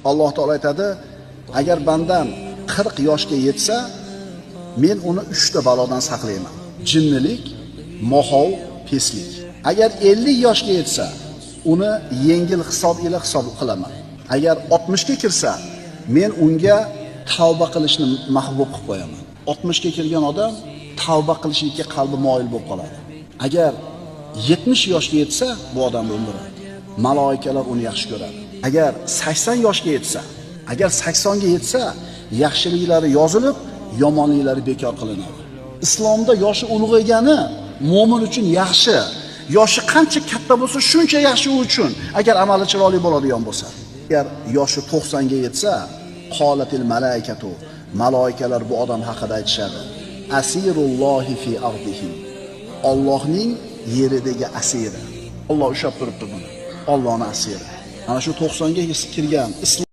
Alloh taolo aytadi, agar bandam 40 yoshga yetsa, men uni 3 ta balodan saqlayman. Jinnilik, moxov, peslik. Agar 50 yoshga yetsa, uni yengil hisob ila hisob qilaman. Agar 60 ga kirsa, men unga tavba qilishni mahbub qilib qo'yaman. 60 ga kirgan odam tavba qilishga qalbi moyil bo'lib qoladi. Agar 70 yoshga yetsa, bu odam umri maloikalar uni yaxshi ko'radi. Agar 80 yoshga yetsa, agar 80 ga yetsa, yaxshiliklari yozilib, yomonliklari bekor qilinadi. Islomda yoshi ulg'aygani mo'min uchun yaxshi. Yoshi qancha katta bo'lsa, shuncha yaxshi u uchun, agar amali chiroyli bo'ladigan bo'lsa. Agar yoshi 90 ga yetsa, qolatil malaikatu, maloikalar bu odam haqida aytishadi. Asirullohi fi ardihi. Allohning yeridagi asiri. Alloh ushlab turibdi buni. Allohning asiri. Ana shu 90 ga kirgan islom